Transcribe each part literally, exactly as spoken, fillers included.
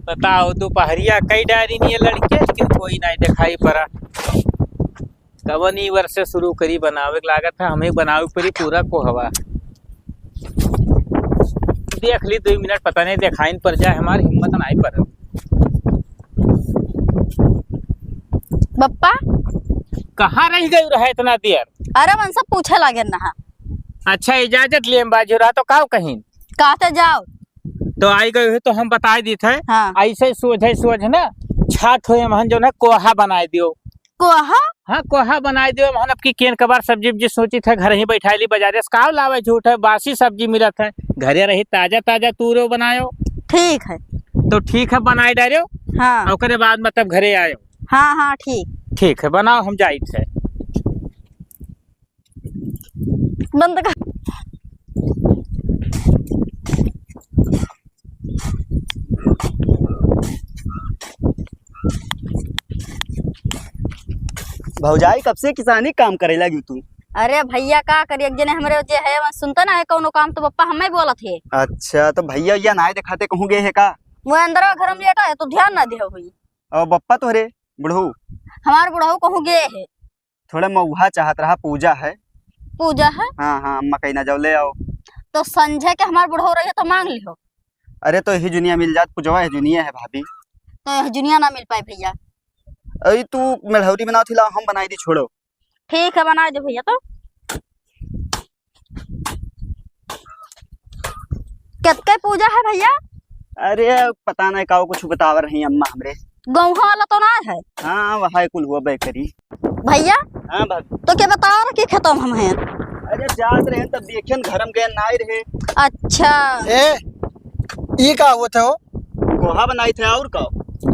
बताओ, दुपहरिया कई डारी नहीं है लड़के, लेकिन कोई नहीं दिखाई पड़ा। कवन ई वर्ष से शुरू करी बनावे के लागत है, हमें बनावे पड़ी पूरा कोहवा। देख ली, दो मिनट पता नहीं दिखाई न पड़ जाए, हमारी हिम्मत नहीं पड़त। बप्पा, कहाँ रह गई रहा इतना देर? अरे, मन सब पूछे लागे ना। अच्छा, इजाजत लिए बाजू रहा तो काव कहीं? कहते जाओ। तो आई गई है तो हम बताई देत है। हाँ। ऐसे सोझे सोझ ना छाट होए महन जो ना कोहा बनाए दियो। कोहा? हाँ, कोहा बनाए दियो महन। अब की केन कबार सब्जी उब्जी सोची थे, घर ही बैठाई ली, बाजारे से काव लावे, झूठ है, बासी सब्जी मिलत है, घरे रही ताजा ताजा तूरो बनायो। ठीक है। तो ठीक है, बनाए डालो। हाँ। ओकरे बाद मतलब घरे आयो। हाँ, हाँ, ठीक। ठीक है, बनाओ, हम जाइत है। बंद कर। भौजाई, कब से किसानी काम करे लगी तू? अरे भैया, का करी, एक जने हमरे जे है, वहाँ सुनता ना है कौनो काम, तो बप्पा हमें बोलत है। अच्छा, तो भैया, या नाय दिखाते कहूँ गए है का? वो अंदर घर में लेटा है, तो ध्यान ना दे हुई। और बप्पा तोहरे बुढ़ऊ? हमार बुढ़ऊ कहूँ गए है। थोड़ा मऊहा चाहत रहा, पूजा है। पूजा है? हाँ, हाँ, अम्मा कहीं ना जाओ, ले आओ। तो संझे के हमार बुढ़ऊ रहिए तो मांग लिहो। अरे, तो यही जुनिया मिल जात, पूजवा है, जुनिया है भाभी। तो यह जुनिया ना मिल पाए भैया। अरे, तू मेढ़ौरी बनाओ थी, लाओ, हम बनाई दी, छोड़ो। ठीक है, बनाए दो भैया। तो कितके पूजा है भैया? अरे, पता नहीं का कुछ बतावर रही अम्मा हमरे। गौहा वाला तो ना है? हाँ, वह है कुल हुआ बेकरी। भैया? हाँ भाभी। तो क्या बताओ रहा कि खेतों में हम हैं? अरे, जात रहे तब देखियन घर में गए ना रहे। अच्छा। ए, ई का होत हो? कोहा बनाई थे और का?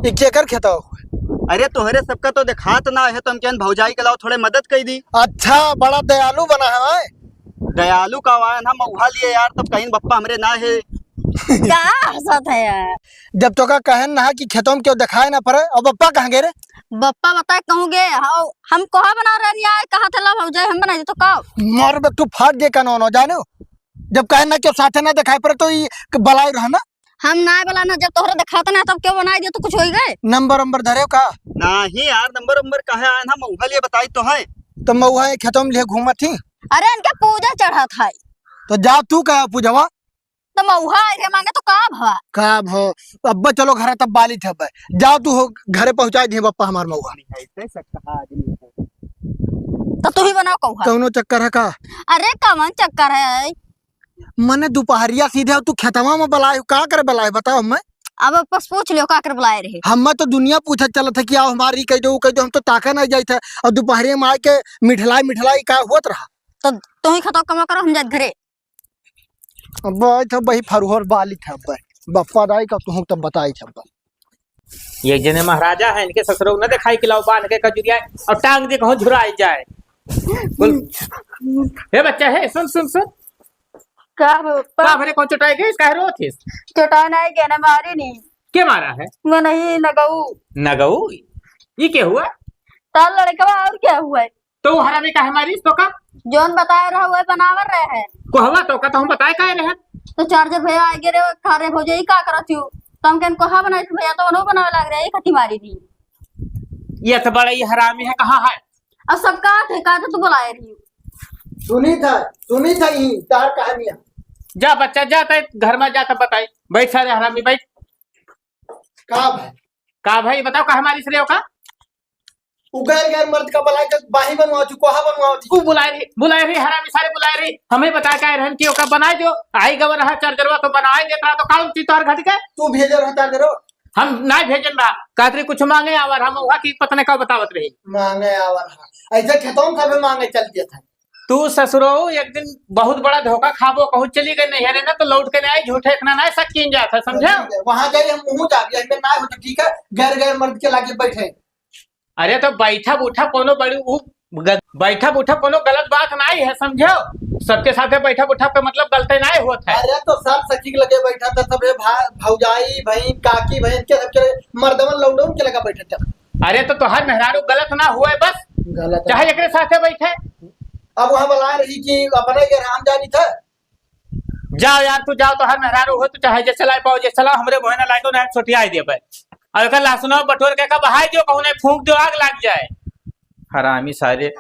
ई केकर खेतवा हुआ? अरे, तोहरे सबका तो देखात ना है, तो हम कहन भौजाई के लाओ, थोड़े मदद कर दी। अच्छा, बड़ा दयालु बना है, हैं? दयालु का वायन हम मऊहा लिए यार, तब कहीं बप्पा हमरे ना है। का हंसत है यार? जब तोका कहन ना कि खेतों में क्यों दिखाए ना पड़े, और बप्पा कहाँ गए रे? बप्पा बताए कहूँ गए, हाँ, हम कोहा बना रहे हैं, कहा था ला भौजाई हम बनाई दे तो का? मार बे तू फाट दे कानून हो, जानो? जब कहन ना क्यों साथे ना दिखाई पड़े तो ई बलाई रहा ना। हम ना बोला ना, जब तोहरे दिखाता ना, तब क्यों बनाई दे, तो कुछ होई गए? नंबर वंबर धरे का? नाही यार, नंबर वंबर काहे आए ना, मऊहा लिए बताई तो है। तो मऊहा ये खेतों में लिए घूमत ही। अरे, इनके पूजा चढ़त है। तो जा तू का पूजवा? तो मऊहा आए रे मांगे तो का भवा? का भो? अब्बे चलो घरे तब बाली थे अब्बे। जा तू हो घरे पहुंचाई दे बप्पा हमार मऊहा। ऐसे सकता आदमी है। तो तू ही बनाओ कौहा। कौनो चक्कर है का? अरे कौन चक्कर है? मने दुपहरिया सीधे तू खेतवा में बलाए हो, का करे बलाए बताओ मैं? अब बस पूछ लियो का करे बलाए रहे। हमें तो दुनिया पूछत चलत है कि आओ हमारी कह दो, कह दो, हम तो ताका नहीं जाइत है। और दुपहरिया में आके मिठलाई, मिठलाई का होत रहा। तो तू ही खेतवा कमा करो, हम जात घरे। अब आई था बही फरुहर बाली था अब बप्पा दाई का तुहूं तब बताई था अब। ये जने महाराजा है, इनके ससुरो न दिखाई कि लाओ बांध के कजुरिया और टांग दे कहूं झुराई जाए। बोल, हे बच्चा है, सुन, सुन, सुन। का हो, का भरे कौन चोटाई गई? काहे रोत हिस? चोटाई नहीं गया ना, मारी नहीं। के मारा है? वो नहीं, नगऊ। नगऊ? ये क्या हुआ? तार लड़कवा और क्या हुआ है? तो वो हरामी काहे मारिस तो का? जौन बताए रहा, वही बनावर रहे हैं। कोहवा तो का तो हम बताए काहे रहे? तो चार्जर भैया आगे रे, खा रे भौजी, ई का करत हूँ? तो हम कहन कोहा बनाई थी भैया, तो उन्हों बनावे लाग रहे, एक हथी मारी थी। ये तो बड़ा ही हरामी है, कहाँ है? अब सब का ठेका तो तू बुलाए रही। सुनी था, सुनी था ही तार कहानियां। जा बच्चा, जा तय घर में जा तब बताई। बैठ सारे हरामी, बैठ। का भाई? का भाई, बताओ, का हमारी श्रेय का? उ गैर गैर मर्द का बुलाए के बाही बनवाओ थी, कोहा बनवाओ थी। उ बुलाए रही, बुलाए रही, हरामी सारे बुलाए रही। हमें बता के आए रहन कि ओका बनाए दो। आई गवर रहा चार्जरवा तो बनाए देत रहा तो काम चीज तोहर घट के। तू भेजे रहा चार्जरवा? हम ना भेजन रहा। कहत रही कुछ मांगे आवर, हम वहा की पता नहीं का बतावत रही। मांगे आवर रहा। ऐसे खेतों में सबे मांगे चल दिया था। तू ससुरो एक दिन बहुत बड़ा धोखा खाबो, कहूँ चली गई नहीं है ना, तो लौट के नहीं आई, झूठे इतना नहीं शक कीन जात है, समझे? वहाँ जाए हम मुँह जाब, यहाँ पे ना हो तो ठीक है, गैर गैर मर्द के लागे बैठे। अरे तो बैठा बूठा कोनो बड़ी उ ग-, बैठा बूठा कोनो गलत बात नहीं है, समझो? सबके साथे बैठा बूठा पे मतलब गलते नहीं होत है। अरे तो सब सखी के लगे बैठा था, सबे भा-, भौजाई, बहन, काकी, बहन के सबके मर्दवन लौंडवन के लगा बैठा था। अरे तो तोहार मेहरारू गलत ना हुए बस। गलत चाहे है। एकरे साथे बैठे। अब वहाँ बुलाए रही कि अपने के राम जानी था। जाओ यार, तू जाओ, तोहार मेहरारू हो, तू चाहे जे चलाए पाओ, जे चलाओ, हमरे मुँहे ना लागो, ना छोटिया दे भाई। अब एक लहसुना बटोर के का बहाई दियो, कहूँ नहीं फूंक दियो, आग लग जाए। हरामी सारे।